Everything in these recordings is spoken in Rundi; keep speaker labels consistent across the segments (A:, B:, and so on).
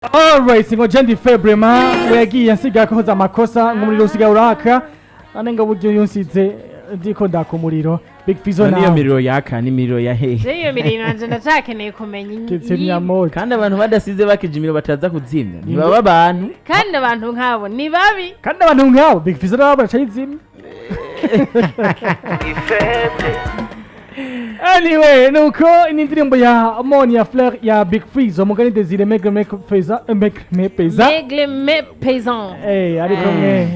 A: Alright, ngo Jendi Febrema we yagiye ansiga akoze amakosa, ngo umuriro usigaye uraka nane, ngo buryo yunsize ndiko ndaka umuriro. Big Fizzo
B: None iyo
A: nawe
B: miriro yaka ni imiriro ya hehe?
C: Je, iyo miriro nanje ndacakeneye kumenya
A: Kizimyamoto.
B: Kandi abantu badasize bakije imiriro, bataza kuzimya, ntibaba abantu.
C: Kandi abantu nk'abo ni babi.
A: Kandi abantu nk'abo, Big Fizzo nabo baracayizimya. Anyway, nuko ni indirimbo ya Monia Fleur ya Big Fizzo, mugani Desire Megre Megre Peza Megre Me Peza.
C: Megle me paysan.
A: Eh, ariko mwe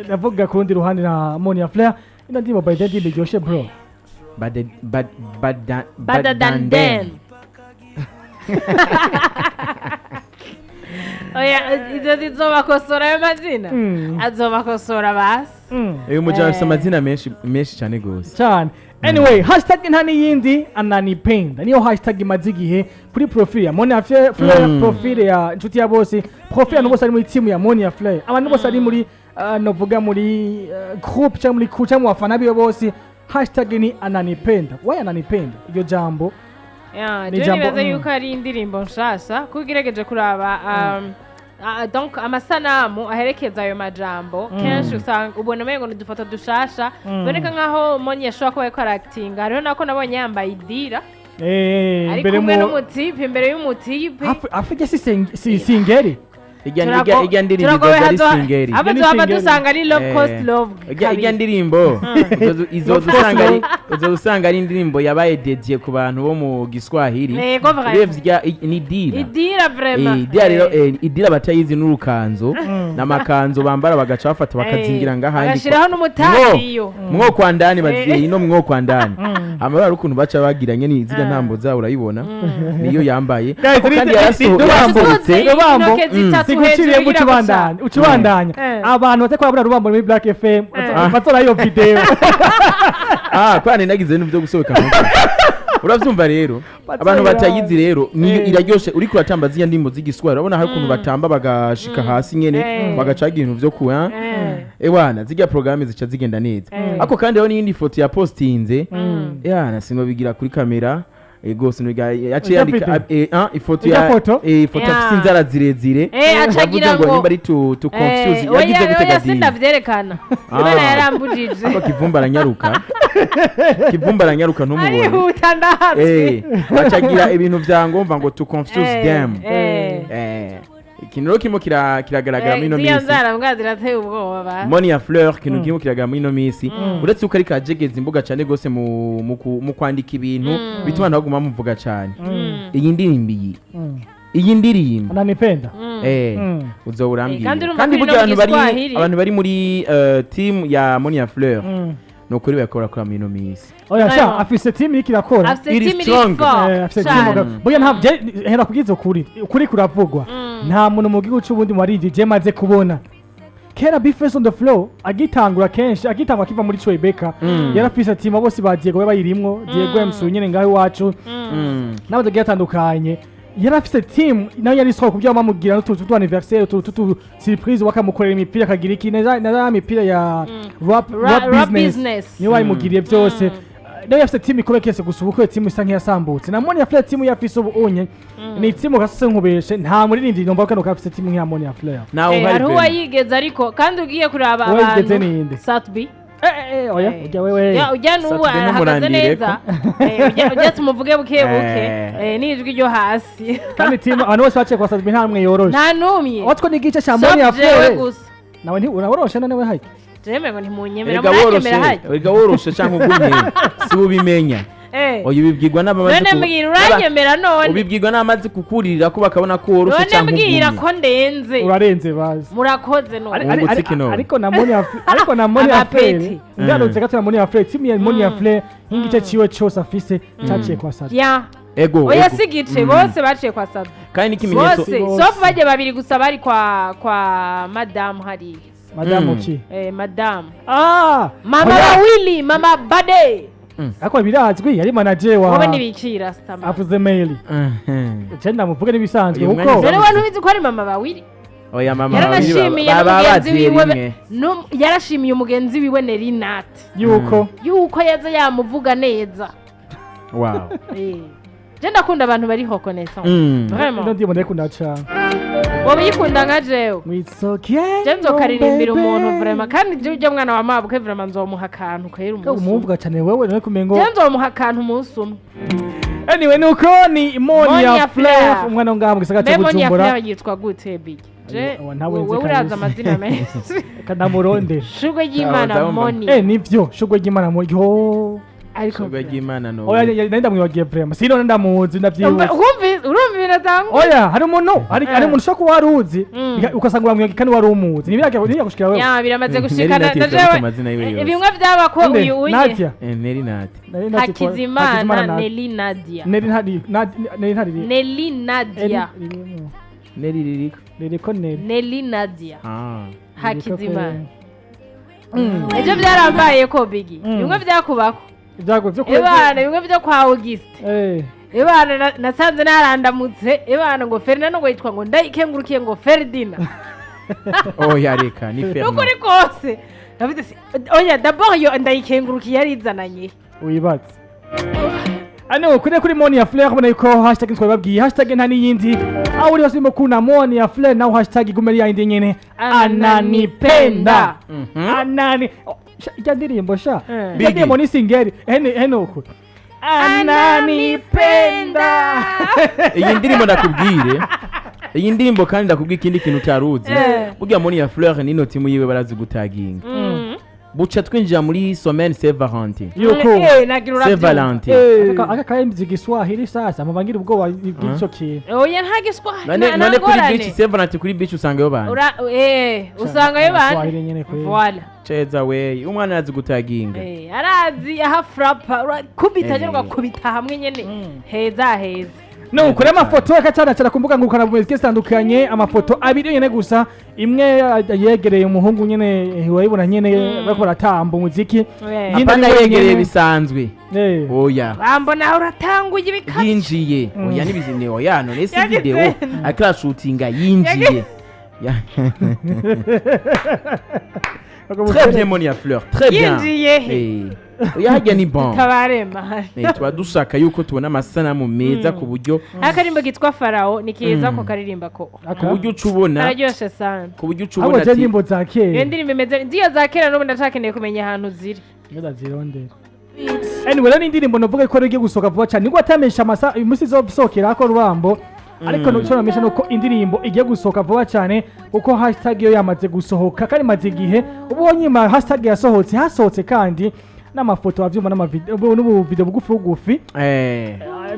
A: ndavuga ku rundi ruhande na Monia Fleur, ino ndirimbo by the ndirimbo iryoshe, bro.
B: Bade- bad- bada-
C: Better than
B: badanden.
C: them. Oya, izo zizobakosora ayo mazina. Azobakosora basi.
B: Uyu mujyi afite
C: Eh.
B: amazina menshi menshi cyane gose.
A: Cyane. Anyway, hashtag nta n'iyindi, ananipenda, niyo hashtag imaze igihe kuri profile ya Monia Fleur, profile ya inshuti ya bose, profile y'abantu bose ari muri team ya Monia Fleur, abantu bose ari muri novuga muri group cyangwa muri crew cyangwa mu bafana biwe bose, hashtag ni ananipenda. Why ananipenda? Iryo jambo
C: Ya,
A: ni
C: je
A: jambo-
C: nibaza yuko ari indirimbo nshasha, kuko ugerageje kuraba donc amasanamu aherekeza ayo majambo, kenshi usanga ubona umengo ni udufoto dushasha, biboneka nkaho Moni yashobora kuba ariko arakitinga. Hariho nako nabonye yambaye idira, ari
A: imbere
C: kumwe
A: mu
C: n'umutipe, imbere y'umutipe.
A: Hafi si singeri.
B: Ijya ndirimbo
C: Turagowe.
B: izoza ari singeri.
C: Abo
A: Ni
C: tuhava
A: singeri.
C: dusanga ari love
B: Eh,
C: cost love
B: ijya
C: kabiri.
B: ndirimbo izoza usanga ari indirimbo yabaye dédiée ku bantu bo mu Giswahili.
C: Yego, vraiment.
B: Urebye ni dira.
C: Idira vraiment.
B: Eh, idira rero, idira batayizi n'urukanzo, n'amakanzu bambara bagaca bafata bakazingira ngahandi.
C: Bagashiraho n'umutariyo.
B: Mwo kwa ndani baziye ino mwo kwa ndani amabara, ukuntu baca bagiranye ni zirya ntambo zabo, urayibona niyo yambaye.
A: Guys,
B: Ariko kandi yarasohotse.
A: Rubambo,
C: Intoke zitatu
A: siguciriye
C: hejuru
A: ngo ucubandanye ucubandanya. Abantu batakora buriya rubambo muri Black FM batora iyo video.
B: Ah, kwa nagize ibintu byo gusohoka mu mutwe. Uravyumva rero, abantu batayizi rero niyo iraryoshe. Uriko uratamba ziriya ndimbo z'igiswahili, urabona hari ukuntu batamba bagashika hasi nyene, bagacaga ibintu vyo kuwa ewana zirya programme zica zigenda neza. Ako kandi rero n'iyindi foto ya postinze yana sinobigira kuri kamera, ego sinobigira, yaciye
A: Ijya
B: yandika
A: video?
B: ifoto
A: Ijya
B: ya
A: foto?
B: Ifoto afise inzara zirezire.
C: Acagira
B: yavuze ngo
C: ngo
B: nimba ari to confuse.
C: Oya,
B: Yagize gute
C: oya,
B: gadini?
C: Sindavyerekana.
B: Ah.
C: Imana yarambujije.
B: Ako Kivumba aranyaruka, Kivumba aranyaruka, ntumubone.
C: Arihuta, ndahatswe.
B: Bacagira ibintu vya ngomva ngo to confuse them. Ikintu rero kirimo kiragaragara muri ino
C: Ziriya
B: minsi,
C: nzara mbwa zirateye ubwoba basi.
B: Monia Fleur, ikintu kirimo kiragaragara muri ino minsi, uretse uko ariko ajegeza imbuga cyane gose mu kwandika ibintu bituma abantu baguma bamuvuga cyane, iyi ndirimbo iyi ndirimbo
A: Ananipenda.
B: Uzoba urambwira.
C: Kandi urumva
B: Kandi
C: ko
B: burya
C: iri no
B: abantu
C: mu
B: bari
C: Giswahili.
B: abantu bari muri team ya Monia Fleur, ni ukuri bakora kuri muri ino minsi.
A: Oya sha,
C: Vraiment.
A: afise team iriko irakora.
C: Afise
B: Iri
C: team iri
B: strong.
C: fort
A: Afise
C: cane.
A: team burya nta hera kubwiza ukuri, ukuri kuravugwa. Nta muntu mu gihugu c'ubundi warindi je maze kubona kera B-Face on the floor agitangura, kenshi agitangura akiva muri Tribeca, yarafise team bose ba Diego bayirimwo, Diego MC nyene ngaho iwacu n'abandi bagiye batandukanye. Yarafise team nayo yari isoko kubyo bamugira n'utuntu tu anniversaire, utuntu tu surprise, bakamukorera imipira, akagira iki na ya mipira ya rap, rap,
C: rap
A: business,
C: business.
A: niyo bayimugiriye byose. Nayo yafise team ikomeye kese, gusa ubu ko iyo team isa nk'iyasambutse. Na Monia Fleur team yafise ubu unye ni team gasose nkubeshe, nta muririmbyi nomba kano kafise team nk'iya Monia Fleur.
B: Nawe uhari
C: Hariho
B: vraiment.
C: uwayigeze, ariko kandi ugiye kuraba
A: Uwayigeze
C: abantu
A: ninde?
C: Satbi.
A: Oya. Ujya wewe.
C: Ya, ujya n'ubu
B: Satbi
C: arahagaze
B: ntumurambire.
C: neza. Ujya tumuvuge buke buke. N'ijwi ryo hasi.
A: Kandi team abantu bose baciye kwa Sadbi nta mwe yoroshe.
C: Nta n'umwe.
A: Watwo ni igice ca Monia
C: Sauf jewe
A: Fleur.
C: gusa.
A: Nawe nti uraworoshe none we hayi?
C: Jewe ngo ntimunyemera.
B: Erega
C: Muranyemera
B: woroshe,
C: hajya.
B: erega woroshe canke ugumye si ubimenya. Oya, ubibwirwa n'abamaze
C: None mbwira, uranyemera none?
B: Ubibwirwa n'amaze kukuririra ko bakabona ko woroshe
C: None
B: canke
C: mbwira
B: ugumye.
C: ko ndenze.
A: Urarenze bazi.
C: Murakoze none.
B: Wungutse iki none?
A: Ariko na Monia Fleur,
C: Amapeti.
A: ngarutse gato na Monia Fleur, team ya Monia Fleur nk'igice ciwe cose afise caciye kwa Sadbi.
C: Ya.
B: Ego.
C: Oya,
B: Ego.
C: si igice, bose baciye kwa Sabi.
B: Kandi n'ikimenyetso.
C: Bose.
A: Bose.
C: Sauf bajya babiri gusa bari kwa madamu hariya.
A: Madamu ki?
C: Madamu.
A: Ah.
C: Mama
A: Oya.
C: wawili, mama bade.
A: Ariko birazwi yari manager wa
C: Wowe ntibikira stama.
A: Avuze mail. Je ndamuvuge n'ibisanzwe
B: Uyu
A: kuko
B: mwanya
C: Rero we ntubizi ko ari mama bawili?
B: Oya, mama babiri
C: Yaranashimiye
B: baba
C: n'umugenzi
B: baziye
C: wiwe
B: rimwe.
C: yarashimiye umugenzi wiwe Nerinat
A: yuko
C: yuko yaza yamuvuga neza.
B: Wow.
C: Je ndakunda abantu bari reconnaissant.
A: Ino
C: Vraiment.
A: ndirimbo ndayikunda cane.
C: Wowe uyikunda nka jewe?
A: It's okay.
C: Je nzokaririmbira umuntu vraiment, kandi je ujya mwana wa mabukwe vraiment nzomuha akantu kwera umunsi umwe.
A: Umuvuga cyane wewe none kumengo.
C: Je nzomuha akantu umunsi umwe.
A: Anyway, nuko ni Monia
C: Monia
A: Flair,
C: Flair.
A: umwana wo ngaha mu gisagara cya
C: Mbe Monia
A: Bujumbura.
C: Flair yitwa gute, Big? Je
A: Ayo, ntawe nzi
C: wowe urazi
A: kabisa.
C: amazina menshi.
A: Kanamurondera.
C: Shurwe ry'Imana.
B: Aho,
C: Monia.
A: Nivyo, shugwe ry'Imana mu yo.
C: Ariko
B: Shurwe ry'Imana no.
A: Oya, nari ndamwibagiye vraiment. Sino ndamuzi, ndavyibutse.
C: Wumvise, urumva ibintu atanga.
A: Oya, hari umuntu hari umuntu ushobora kuba wari uzi, ugasanga uramwibagiye kandi wari umuzi. Ntibiyagushikira wewe?
C: Ya, biramaze
B: Neri
C: gushikana
B: Nadia
C: na
B: yitwa
C: jewe.
B: amazina yiwe yose.
C: Bimwe byaba ko
A: Nde?
C: uyu unye
A: Nadia.
B: Neri Nadia.
A: Nari Nadia
C: Hakizimana.
A: Nadia.
C: Nelly Nadia.
A: Neri ntari Neri ntari.
C: Nelly Nadia.
B: Neri ririko.
A: Ririko Neri.
C: Nelly Nadia.
B: Ah.
C: Hakizimana. Ejo byarambaye ko, Bigi, bimwe byakubako.
A: Ibyago byo
C: Ebana, bimwe byo kwa Auguste. Ebana, nasanze narandamutse, ebana, ngo Ferdinand, ngo yitwa ngo Ndayikengurukiye, ngo Ferdina.
B: Oya, reka ni Fernand.
C: Nukuri kose ndavuze oya, d'abord yo Ndayikengurukiye yarizananye.
A: Wibatse ano kuri Monia Flair, ubona yuko hashtag twababwiye, hashtag nta n'iyindi, aho uri hose urimo kuna Monia Flair, naho hashtag igume ari yayindi nyene, ananipenda anani. Oh, sha, ijya ndirimbo sha. Ijya
B: Biggie.
A: ndirimbo ni singeri hene hene uku ananipenda.
B: Iyi ndirimbo ndakubwire, iyi ndirimbo kandi ndakubwira ikindi kintu utaruzi. Burya Monia Fleur nino timu yiwe barazi gutaginga. Buca twinjira muri semaine Saint Valentin.
A: Yuko
C: Nagira
B: Saint
C: urabyumva.
B: Valentin.
A: Aka kaemzi igiswahili sasa mubangira ubwoba bw'ico kintu.
C: Oya, nta giswahili.
B: None
C: Nta
B: none kuri
C: ngorane.
B: beach Saint Valentin, kuri beach usangayo bande?
C: Usangayo
A: Swahili
C: bande.
A: nyene kweli.
C: Voilà.
B: Cheza we, umwana arazi gutaginga.
C: Arazi aha frappa urakubita, nyene ugakubita hamwe nyene heza heza.
A: No kuri amafoto akacana ku mbuga ngurukanabumenyi zigiye zitandukanye, amafoto abiri yonyene gusa, imwe yegereye umuhungu nyene, urayibona nyene bariko baratamba umuziki. Iyindi
B: Apana,
A: ari
B: yegereye
A: wenyene.
B: bisanzwe. Oya.
C: Bambona uratanguye ibikabyo.
B: Yinjiye, oya, n'ibizine, oya, none si
C: Yagize.
B: video akirashutinga yinjiye. Très bien, Monia Fleur, très bien.
C: Yinjiye he?
B: Oya, hajya ni bon.
C: Tabarema.
B: Tuba dushaka yuko tubona amasanamu meza ku buryo
C: Akarimbo kitwa Farao ni keza ko karirimba ko
B: ku buryo uca ubona
C: kararyoshe sana.
B: ku buryo uca
A: Ahubwo
B: ubona
A: je
B: ati
A: indirimbo za
C: Iyo
A: kera
C: ndirimbo imeze nziyo za kera, n'ubu ndacakeneye kumenya ahantu ziri.
A: Ndazirondera. Anyway, rero ni indirimbo novuga ko igiye gusohoka vuba cyane, nibwo atamenyesha amasa uyu munsi izosohokera ko rubambo, ariko icyo namenyesha ni uko indirimbo igiye gusohoka vuba cyane, kuko hashtag yo yamaze gusohoka kandi imaze igihe. Ubonye ma hashtag yasohotse, hasohotse kandi n'amafoto avyuma n'amavideo n'ubu video bugufi bugufi.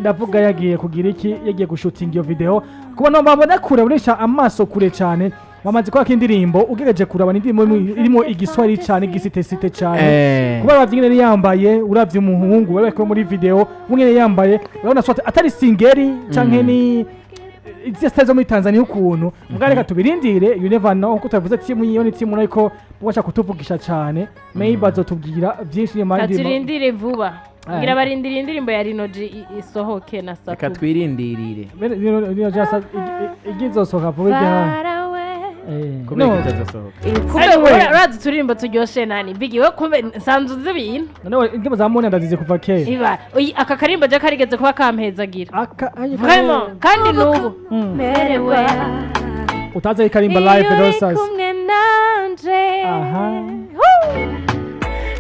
A: Ndavuga yagiye kugira iki, yagiye gushutinga iyo video. Kubona babona kure, abonesha amaso kure cyane, bamaze kubaka indirimbo. Ugerageje kuraba, ni indirimbo irimo igiswahili cyane, igisitesite cyane. Kuba uravye ingene yari yambaye, uravye umuhungu bari bari muri video umwe yambaye, urabona swat atari singeri canke ni izi style zo muri Tanzania ukuntu. Mbwa reka tubirindire, you never know, nkuko tubivuze, timu yiyo ni timu ariko bashaka kutuvugisha cyane, maybe azotubwira byinshi nyuma y'indirimbo.
C: Katurindire vuba. Ngira barindira indirimbo ya Rinoji isohoke na
B: Reka
C: Satu.
B: twirindirire.
A: Igizosohoka vuba igihano.
B: Kubera
A: No.
B: itazasohoka.
C: Kumbe
A: Anyway.
C: urazi uturirimbo turyoshe nani, Bigi? We kumbe nsanzwe uzi ibintu.
A: Noneho indirimbo za Moni ndazizi kuva kera.
C: Iba aka karimbo je karigeze kuba kampezagira.
A: Aka
C: Vraiment, kandi n'ubu
D: merewe
A: utaza ikarimba live
D: iyo uri
A: rosas
D: kumwe nanje.
A: Aha.
D: Woo!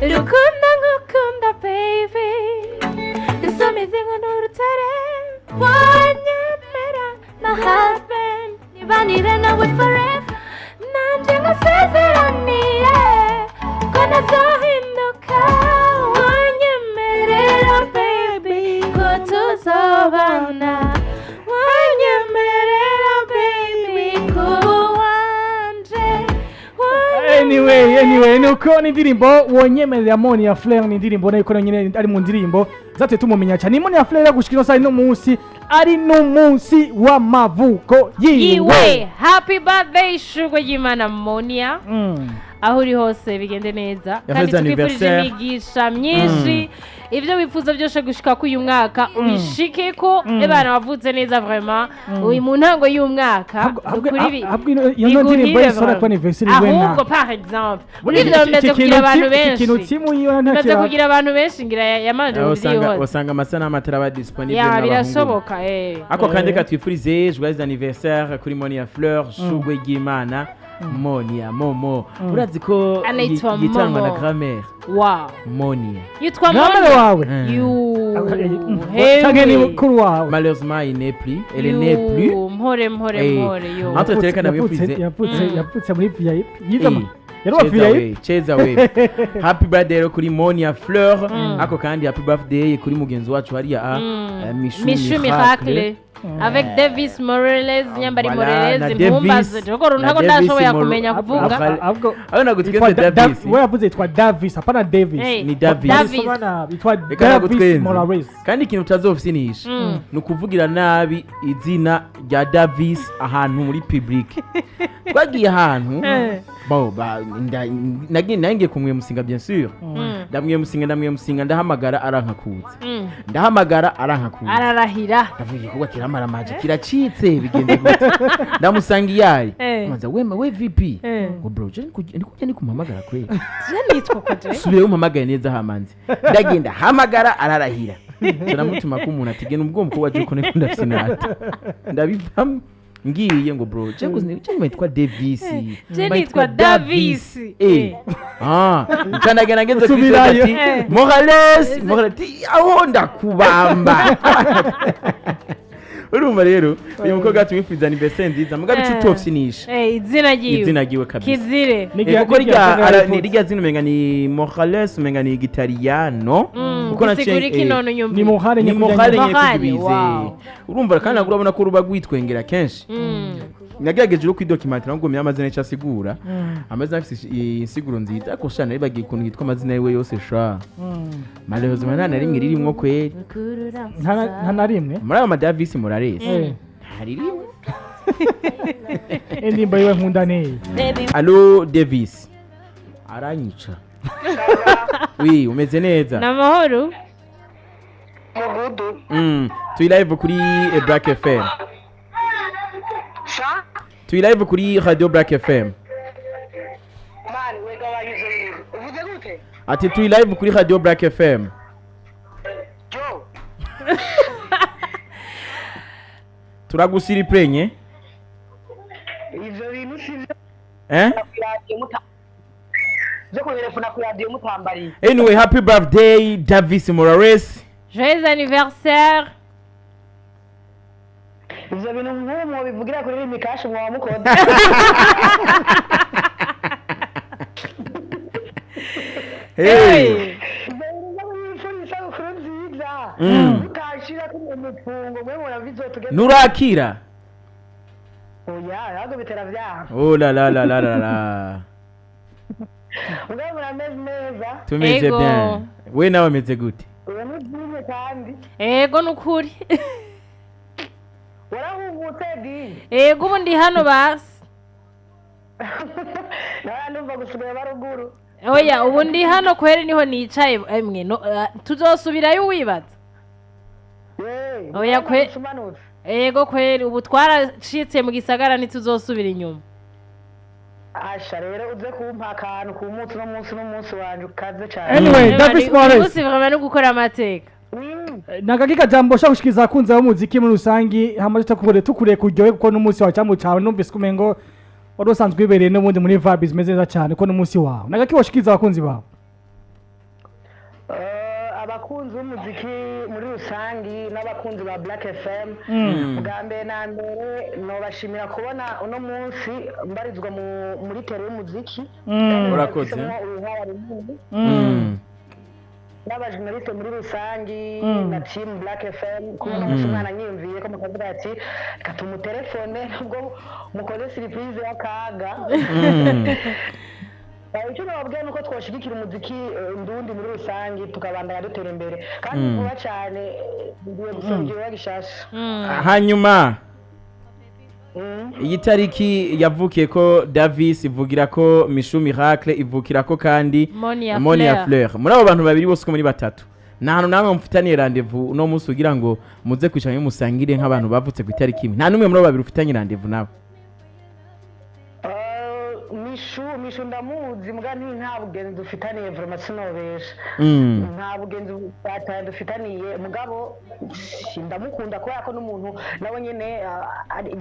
D: Rukunda nkukunda baby, dusumize ngo n'urutare, wanyemera my husband, nibanire nawe forever, nanje nkusezeraniye ko ntazohinduka, wanyemerera baby ko tuzobana, wanyemerera baby kuba uwanje.
A: Anyway, nuko ni indirimbo wonyemerera Moni ya Flair, ni indirimbo nayo ikora nyine ari mu ndirimbo zateye tumumenya cyane. Ni Moni ya Flair gushika ino saha, ino munsi ari n'umunsi w'amavuko yiwe.
C: Iwe, happy birthday, shurwe ry'Imana Monia. Aho uri hose bigende neza, kandi
B: Yakoze
C: tukwifurije
B: anniversaire.
C: imigisha myinshi, ibyo wifuza byose gushika ko uyu mwaka ubishike ko. Ebana, wavutse neza vraiment, uyu mu ntango y'umwaka. Nukuri
A: Ahubwo iyo no ndirimbo
C: biguhire
A: y'isora ko
C: vraiment.
A: anniversaire iwe na
C: Ahubwo par exemple muri ibyo bimaze kugira abantu benshi,
A: Ikintu timu yiwe
C: bimaze
A: ntakira.
C: kugira abantu benshi, ngira yamanje
B: Aho usanga
C: kubyihoza.
B: wasanga amasanamu ataraba disponible
C: Ya,
B: n'abahungu.
C: birashoboka.
B: Ako kandi katwifurize joyeux anniversaire kuri Monia Fleur, shugwe ry'Imana, Monia Momo. Urazi ko
C: Anitwa
B: yitanwa na
C: Momo.
B: grand-mère.
C: Wow.
B: Monia.
C: Yitwa
A: Grand-mère
C: Monia.
A: wawe
C: Yu.
A: Canke ni
C: Hewe.
A: mukuru wawe?
B: Malheureusement, il n'est plus, elle n'est plus.
C: Yu, mpore mpore. Mpore yo.
B: Entre terekana mwifurize.
A: Yavutse muri VIP yize yari uwa
B: Cheza
A: VIP.
B: we, cheza we. Happy birthday rero kuri Monia Fleur. Ako kandi happy birthday kuri mugenzi wacu hariya Mishu
C: Mishu
B: Miracle.
C: Miracle avec Davis Morales, nyambari
B: Voilà,
C: Morales
B: na
C: mpumbaze
B: Davis-
C: joko
B: na
C: ntago
B: Davis
C: ndashoboye kumenya kuvuga.
A: Ahubwo
B: Aho ntabwo
A: yitwa
B: twize Davis.
A: we yavuze yitwa Davis, apana Davis.
C: Hey.
B: Ni Davis.
C: Davis.
A: Soma yitwa
B: Reka
A: Davis
B: nagutwenze.
A: Morales.
B: Kandi ikintu utazofisinisha ni ukuvugira nabi izina rya Davis ahantu muri public. Twagiye ahantu bo nagiye kumwemusinga, bien sûr. Ndamwemusinga, ndamwemusinga, ndahamagara arankakutse. Ndahamagara arankakutse.
C: Ararahira.
B: Ndavuga igikorwa kiramaramaje, kiracitse, bigenze gute? Ndamusanga iyayi. Manza wema we VP. Ngo bro, je ndikujya nikumuhamagara kweli.
C: Je nitwa ko je.
B: Subire umpamagaye neza hamanze. Ndagenda hamagara ararahira. Turamutuma ko umuntu ati genda ubwo mukobwa je ko ndikunda sinata. Ndabivamo ngiye ngo bro, je ngo je nitwa Davis.
C: Je nitwa Davis.
B: Ah, ndagenda ngeze kuri
A: Usubirayo.
B: ati Morales, Morales ati, aho ndakubamba. Urumva rero uyu mukobwa tumwifuriza anniversaire nziza, mugabe ico utofyinisha.
C: Izina ryiwe.
B: Izina ryiwe kabisa.
C: Kizire.
B: Kuko rirya zina umenga ni Morales, umenga ni Gitariyano. Kuko
C: Gisigura iki none unyumvira?
A: Ni Mohare.
B: Ni
A: Nyakujya.
B: Mohare.
C: Mohare,
B: Nyekubize.
C: wow.
B: Urumva kandi ntabwo urabona ko ruba rwitwengera kenshi. Nagerageje rero kwidokimentira ngo menye amazina y'icyo asigura, amazina afite insiguro nziza, ariko sha naribagiye ukuntu yitwa amazina yiwe yose sha. Malheureusement nta na rimwe ririmwo kweri.
A: Nta na rimwe.
B: Muri ayo madavisi Morales ntaririmwe.
A: Indirimbo yiwe nkunda neye.
B: Allo Davis, aranyica. Oui, umeze neza?
C: Ni amahoro.
E: Mugudu.
B: Turi live kuri Black FM.
E: Sa?
B: Turi live kuri Radio Black FM.
E: Mani, wegabanya ivyo bintu. Uvuze gute?
B: Ati turi live kuri Radio Black FM.
E: Jo.
B: Turagusiriprenye.
E: Ivyo bintu sivyo.
B: Eh?
E: Kwiradiyo muta. Byo kuherefuna ku radiyo mutambariye.
B: Anyway, happy birthday Davis Morales.
C: Joyeux anniversaire.
E: Ivyo bintu nk'ubu mwobivugira kuri Rimi Cash mwoba mukoze.
B: Hey.
E: Ivyo bintu byo mwifuriza isabukuru nziza. Mutashirako umufungo mwe mubona bizotugeza.
B: Nurakira.
E: Oya, ntabwo bitera vyaha.
B: Oh la la la la la la.
E: Mugabo murameze neza.
B: Tumeze
C: Ego.
B: bien. We nawe ameze gute?
E: Uyu ni byiza kandi.
C: Ego nukuri.
E: Warahungutse di.
C: Ego, ubu ndi hano basi.
E: Nawe numva gusigaye baruguru.
C: Oya, ubu ndi hano kweri, niho nicaye emwe no, tuzosubirayo wibaza.
E: Yeee.
C: Oya,
E: Umanutse.
C: Ego kweri, ubu twaracitse mu gisagara, ntituzosubira inyuma.
E: Asha rero uze kumpa akantu ku munsi n'umunsi n'umunsi wanje ukaze cyane.
A: Anyway,
C: Eba,
A: Davis
C: uyu
A: Morales.
C: munsi vraiment no gukora amateka.
A: Nagakika jambo ushaka gushikiriza abakunzi b'umuziki muri rusangi, hama tutakure tukure kuryohe, kuko n'umunsi wawe cyangwa cawe numvise kumengo wari usanzwe wibereye n'ubundi muri vibes zimeze neza cyane, ko n'umunsi wawe nagaki washikiriza abakunzi bawe?
E: Abakunzi b'umuziki muri rusangi n'abakunzi ba Black FM, bwa mbere na mbere nobashimira kubona uno munsi mbarizwa muri tere y'umuziki.
B: Urakoze.
E: Bafisemo uruhara runini n'abajournaliste muri rusangi na team Black FM, kubona umunsi umwana nyiyumviye ko mukavuga ati reka tumutelefone nubwo mukoze surprise y'akaga. Icyo nababwira ni uko twashyigikira umuziki ndundi muri rusange, tukabandanya dutera imbere kandi vuba cyane. Ngiye gusaba igikorwa gishasha.
B: Hanyuma Iyi tariki yavukiye ko Davis, ivugira ko Mishu Miracle, ivukira ko kandi
C: Monia
B: Monia
C: Fleur.
B: Fleur. Muri abo bantu babiri bose uko muri batatu, nta hantu namwe mufitaniye rendez-vous uno munsi kugira ngo muze kwicara musangire nk'abantu bavutse ku itariki imwe? Nta n'umwe muri abo babiri ufitanye rendez-vous nawe?
E: Mishu ndamuzi, mbwa nta bugenzi dufitaniye vraiment, sinobesha. Nta bugenzi bwataye dufitaniye, mugabo ndamukunda kubera ko n'umuntu nawe nyene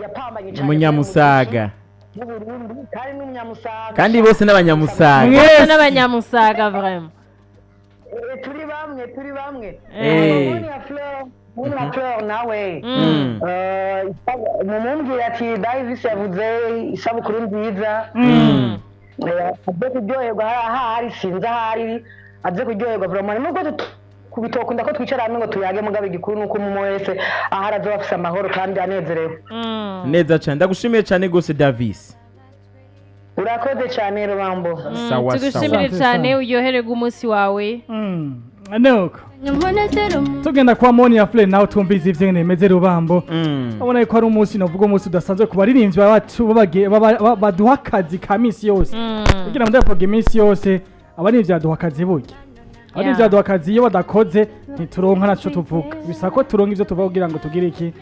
E: yapambanye cyane
B: Umunyamusaga.
E: mu Burundi, kandi n'umunyamusaga.
B: Kandi bose n'abanyamusaga.
C: Bose n'abanyamusaga vraiment.
E: Turi bamwe, turi bamwe. Monia Fleur nawe, mumumbwira ati Davis yavuze isabukuru nziza. Aze kuryoherwa ahari, sinzi ahari, aze kuryoherwa vraiment, nubwo bitokunda ko twicara hamwe ngo tuyage, mugabo igikuru nuko umwe wese ahari azoba afise amahoro kandi anezerewe.
B: Neza cyane, ndagushimiye cyane rwose, Davis.
E: Urakoze cyane, Rubambo.
B: Sawa.
C: Tugushimire
A: Sawa.
C: cyane, uryohererwe umunsi wawe.
A: Nuko tugenda kwa Monia Fleur nawe, twumvize ivyo nyene bimeze, Rubambo. Ubona yuko ari umunsi, novuga umunsi udasanzwe ku baririmbyi bacu baduha akazi ka misi yose, kugira ngo ndavuga iminsi yose abaririmbyi baduha akazi. Burya abaririmbyi baduha akazi, iyo badakoze ntituronka naco tuvuga. Bisaba ko turonka ivyo tuvuga kugira ngo tugire iki,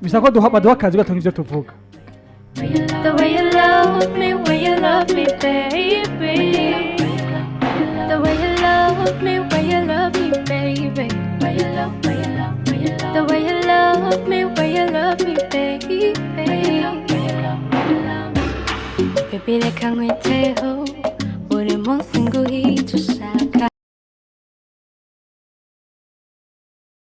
A: bisaba ko baduha akazi tugatonka ivyo tuvuga.
D: The way you love me, way you love me, baby. The way you love me, way you love me, baby. Way you love, way you love, way you love. The way you love me, way you love me, baby. Baby, reka nkwite.